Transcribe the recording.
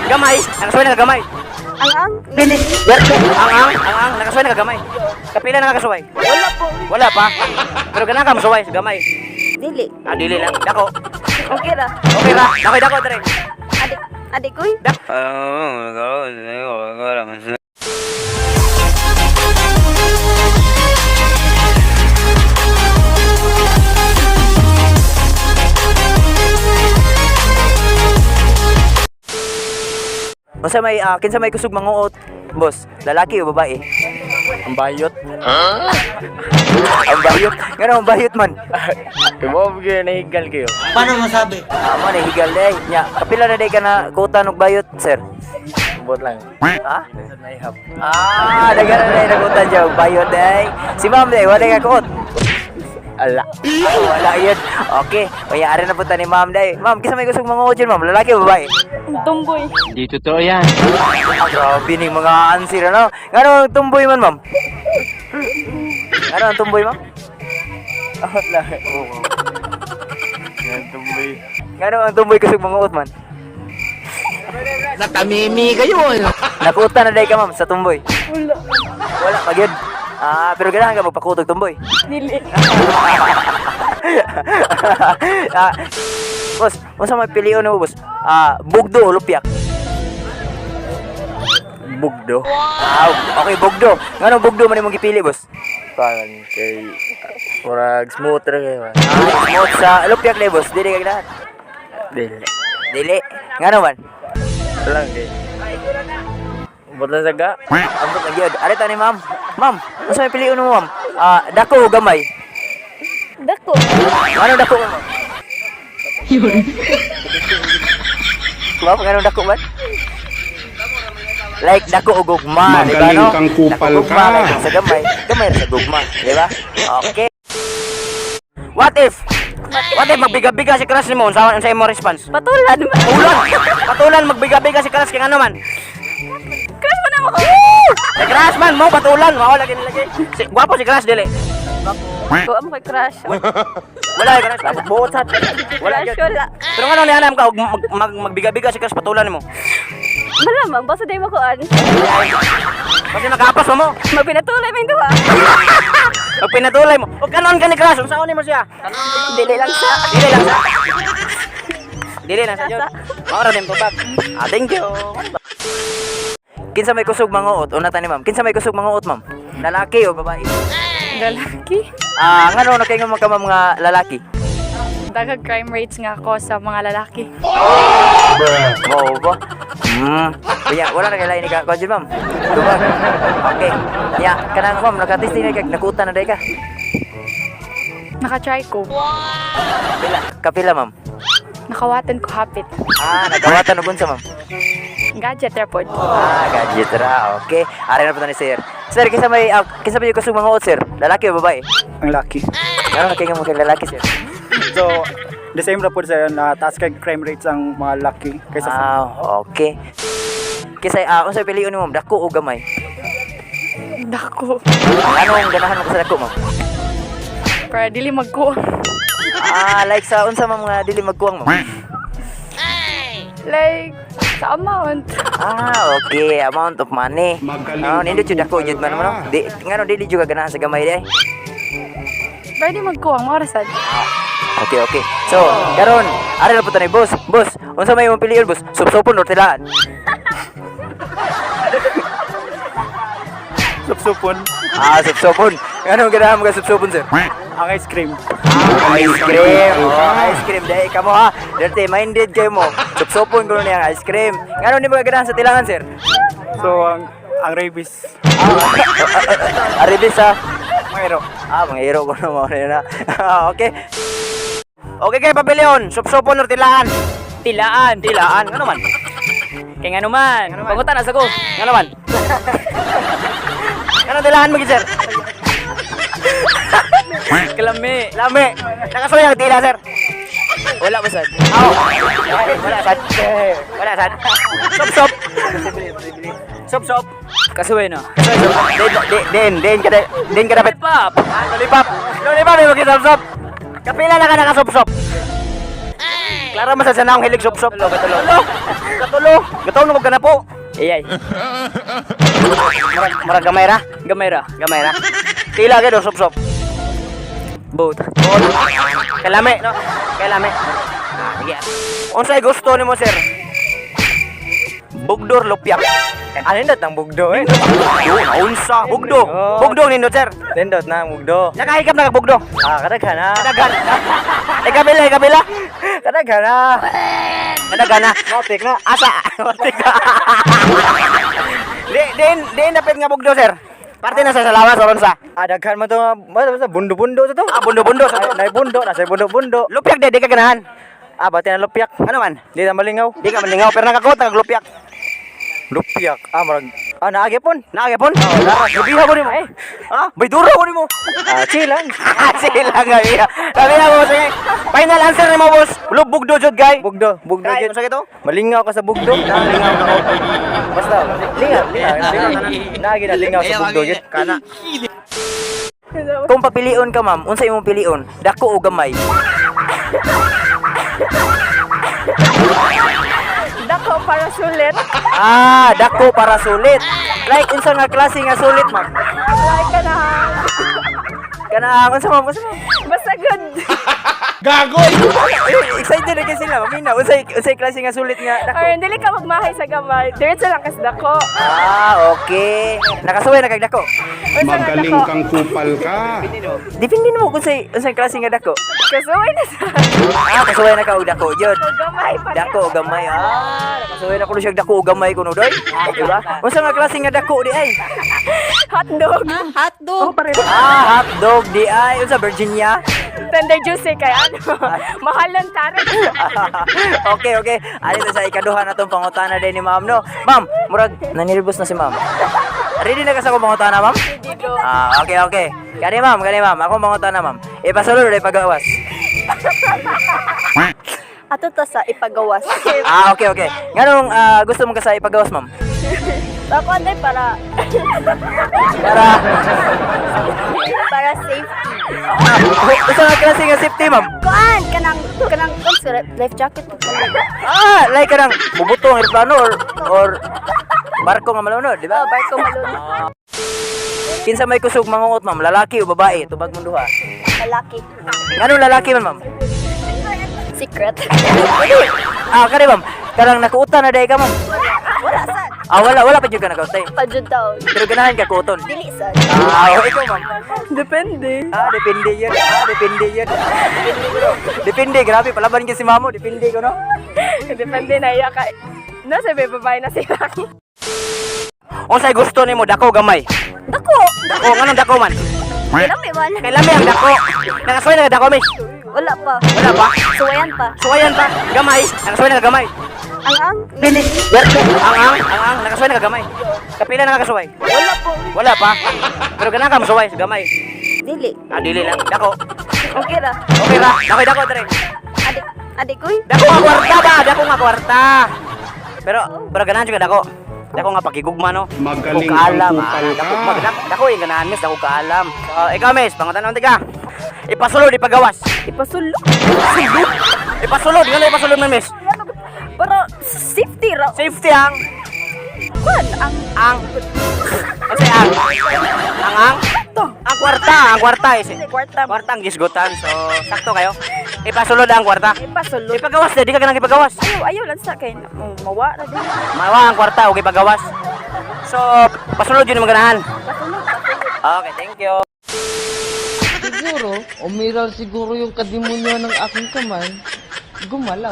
Gamay, nakasuway na ka gamay. Ang ang. Ang, nakasuway na ka gamay. Kapila na ka kasuway? Wala po. Wala pa. Pero ganahan ka masuway sa gamay. Dili. Ah, dili lang. Dako. Okay ra. Okay ra. Dako, dako, dire. Adi adi koy. Unsa may kinsa may kusog manguot, boss? Lalaki o babae? Ang bayot. Ang bayot. Ngano ang bayot man? Kaya mo kayo nahigal kayo. Amo na higal day. Nya, kapila na day ka na kuta og bayot, sir? Bot lang. Ha? Naihap. Ah, dagan na day nakuta dyan og bayot day. Si ma'am day, wala ka kuot. Ala. Ah, wala yun. Okay, may ari na punta ni ma'am day. Ma'am, kinsa may kusog manguot yun, ma'am? Lalaki o babae? Tumboy. Di totoo yan. Ah, grabe ni mga answer, ano? Ngano ang tumboy man, ma'am? Ngano ang tumboy, ma'am? Ahot lang. Oo. Yan tumboy. Ngano ang tumboy kusog manguot man? Natamimi kayo. Ano? Nakuta na day ka, ma'am, sa tumboy. Wala. Wala pa gyud. Ah, pero ganahan ka magpakutog tumboy. Dili. Ah, boss, unsa may pilion mo, boss? Ah, bugdo o lupyak? Bugdo. Ah, okay, bugdo. Ngano bugdo man imong gipili, boss? Parang kay... Murag smooth ra kayo man. Ah, smooth sa lupyak le, boss. Dili ka ganahan. Dili. Dili. Ngano man? Lang kay. Bot lang sa ga. Ambot na gyud. Ari ta ni ma'am. Ma'am, unsa may pilion mo, ma'am? Ah, dako o gamay? Dako. Ngano dako man, ma'am? Ma'am, ngano dako man? Like dako o gugma, di ba Magaling no? kang kupal Dako gugma, ka. like, sa gamay, gamay ra sa gugma, di ba? Okay. What if? What if magbiga-biga si crush nimo? Unsa unsa imo response? Patulan ba? Patulan. Patulan magbiga-biga si crush kay ano man? Crush mo na ako. Si crush man mo patulan, mao lagi nilagi. Si gwapo si crush dili. Ko amo kay crush. Wala kay crush, abot buot sad. Wala Crush gyud. wala. Pero ngano nihanam ka og magbiga-biga si crush patulan nimo? Malamang basta day makuan. Kasi nakapas mo. Mapinatulay may duha. Pag pinatulay mo, og kanon ka ni crush, unsaon nimo siya? Dili lang sa. Dili lang sa. Dili lang sa jud. Mao ra din tubag. Ah, thank you. Kinsa may kusog manguot? Una ta ni ma'am. Kinsa may kusog manguot, ma'am? Lalaki o babae? Lalaki. Ah, ngano na kayo ka ma'am nga lalaki? Daghang crime rates nga ako sa mga lalaki. Mao ba? Kuya, wala na kay lain ni ka kuan ma'am. Tubag. Okay. Ya, kanang ma'am nakatesting na kag nakuta na day ka. Nakatry ko. Kapila, kapila ma'am. Nakawatan ko hapit. Ah, nagawatan og unsa ma'am? Gadget report. Ah, gadget ra. Okay. Ari na po ta ni sir. Sir, kinsa may kusog manguot, sir? Lalaki o babae? Ang laki. Ngano na kay nga mga lalaki, sir? So, the same ra po sa na taas kay crime rates ang mga laki kaysa sa Ah, okay. Kinsa unsa pilion nimo, ma'am? Dako o gamay? Dako. Anong ganahan mo sa dako, ma'am? Para dili magkuha. Ah, like sa unsa ma'am nga dili magkuwang, ma'am? Like, sa amount. Ah, okay. Amount of money. Magaling Ah, nindot kang jud dako kupal jud man mo no. ka. Di ngano dili jud ka ganahan sa gamay di. Para di magkuha, maorasan. Okay, okay. So, karon, ari na po ta ni boss. Boss, unsa may imong pilion, boss? Supsupon or tilaan? supsupon. Ah, supsupon. Ngano ganahan mo ka supsupon, sir? Ang ice cream. Ice cream. Oh, ice cream dai kamo ha. Dirty minded kayo mo. Supsupon ko niya ang ice cream. Ngano di mo ka ganahan sa tilaan, sir? So, ang rabies. Ah, Aribis ha. Mayro. Ah, mga hero ko na mo na. Ah, okay. Okay kay pabilion, supsupon or tilaan? Tilaan. Tilaan, ano man? Kay nga naman. Pangutan na sa ko. Ano man? Ano tilaan mo gid, sir? Kalami. Lami. Nakasuya ang tila, sir. Wala ba sad? Aw. Wala sad. Wala sad. Sop sop. Sop sop. Kasuway na. Den den den ka den ka dapat. Pap. Lollipop. Lollipop yung sop sop. Kapila na ka nakasop sop. Klaro man sa naong hilig sup-sup. Katulo, katulo. Katulo. Gataw na ka na po. Iyay. Murag, murag gamay ra. Gamay ra. Gamay ra. Tila gyud sup-sup. Both. Kalami, no? Kalami. Ah, sige. Unsay gusto nimo, sir? Bugdor lupyak. Ano nindot ang bugdo eh? Yun, unsa? Bugdo. Bugdo nindot, sir. Nindot na ang bugdo. Nakahikap na kag bugdo. Ah, kadaghan na. Kadaghan. Ikabila, ikabila. Kadaghan na. Kadaghan na. Matik na. Asa? Matik na. Di, din, din dapit nga bugdo, sir. Parte na sa salawas oron sa. Ah, daghan man to nga basta basta bundo-bundo to to. Ah, bundo-bundo sa to. Nay bundo, nasa bundo-bundo. Lupyak di, di ka ganahan. Ah, bati na lupyak. Ano man? Di na malingaw. Di ka malingaw, pero nakakuot kag lupyak. Lupyak. Ah, murag. Ah, naagi pon. Naa gyapon? Gabiha ko nimo. Ha? May duro ko nimo. Ah, chill lang. Sila nga iya. Sabi na boss. Eh. Final answer nimo boss. Lub bugdo jud gay. Bugdo, bugdo Kay, jud. unsa kito? Malingaw ka sa bugdo. Malingaw ka. Basta, lingaw, lingaw. Naagi na lingaw sa bugdo jud. Kana. Kung papilion ka ma'am, unsa imong pilion? Dako o gamay? Dako para sulit. Ah, dako para sulit. Like unsa nga klase nga sulit ma'am? Like ka na. Kana unsa ma'am, unsa ma'am? Basta good. Eh, excited na kay sila, mamina. Unsay unsay klase nga sulit nga dako? Or dili ka magmahay sa gamay. Diretso lang kas dako. Ah, okay. Nakasuway na kag dako. Unsa nga Magaling dako? kang kupal ka. Depende mo kung unsay unsay klase nga dako. Kasuway na sa. Ah, kasuway na ka og dako jud. Gamay pa. Dako o gamay. Ah, nakasuway na kuno siya og dako o gamay kuno doy. Di ba? Unsa nga klase nga dako di ay? Hotdog. Hotdog. Ah, hotdog di ay. Unsa Virginia? Tender juicy kay ano. Mahal lang tara. Okay. Ali ta sa ikaduha na tong pangutana din ni ma'am no. Ma'am, murag nanilbos na si ma'am. Ready na ka sa akong pangutana, ma'am? Ah, okay. Kani ma'am, kani ma'am. Akong pangutana, ma'am. Ipasulod o ipagawas? Ato ta sa ipagawas. Ah, okay. Nganong ah, gusto mo ka sa ipagawas, ma'am? Ako anday para Para para safety. ah, usa nga klase nga safety, ma'am. Kuan kanang kanang kanang life jacket. Ah, like kanang bubuto ang eroplano or barko nga malunod, di ba? Oh, barko malunod. Kinsa may kusog mangungot, ma'am? Lalaki o babae? Tubag mong duha. Lalaki. Nganong lalaki man, ma'am? Secret. Ah, kani ma'am. Karang nakuutan na dahil ka, ma'am. Wala sad. Ah, wala, wala pa jud ka nakautay. Pajud taon. Pero ganahan ka kuuton. Dili sad. Ah, oh, ikaw, ma'am. Depende. Ah, depende yun. Ah, depende yun. Depende ko, no. Depende, grabe. Palaban ka si mamo. Depende ko, no? Depende na iya ka. Nasa may babae na sila. Unsay gusto nimo dako gamay? Dako. Dako nganong dako man? Kailan man. Kay lami ang dako. Nakasuway na ka dako, miss. Wala pa. Wala pa. Suwayan pa. Suwayan pa. Gamay. Nakasuway na ka gamay. Ang ang. Dili. Ang ang ang ang nakasuway na ka gamay. Kapila na ka kasuway? Wala po. Wala pa. Pero ganahan ka masuway sa gamay. Dili. Ah, dili lang. Dako. Okay ra. Okay ra. Dako dako dre. Adik adik koy. Dako nga kwarta ba? Dako nga kwarta. Pero pero ganahan jud ka dako. Dako nga pakigugma no. Magaling Dako kaalam, kang kupal ah. Dako, ka. dako yung ganahan miss, dako kaalam. Ah, ikaw miss, pangutan ka. Ipasulod, ipagawas. Ipasulok. Ipasulod? Ipasulod, ngano ipasulod man miss? Para safety ra. Safety ang Kuan ang ang Kasi ang ang ang ang kwarta, ang kwarta is kwarta. kwarta ang gisgutan. So sakto kayo. Ipasulod ang kwarta. Ipasulok. Ipagawas di ka ganang ipagawas. Ayaw, ayaw lang sa kay mawa ra din. Mawa ang kwarta og ipagawas. So pasulod yun ang ganahan. Pasulok. Pasulok. Okay, thank you. Siguro, umiral siguro yung kadimonyo ng aking kamay, gumalaw.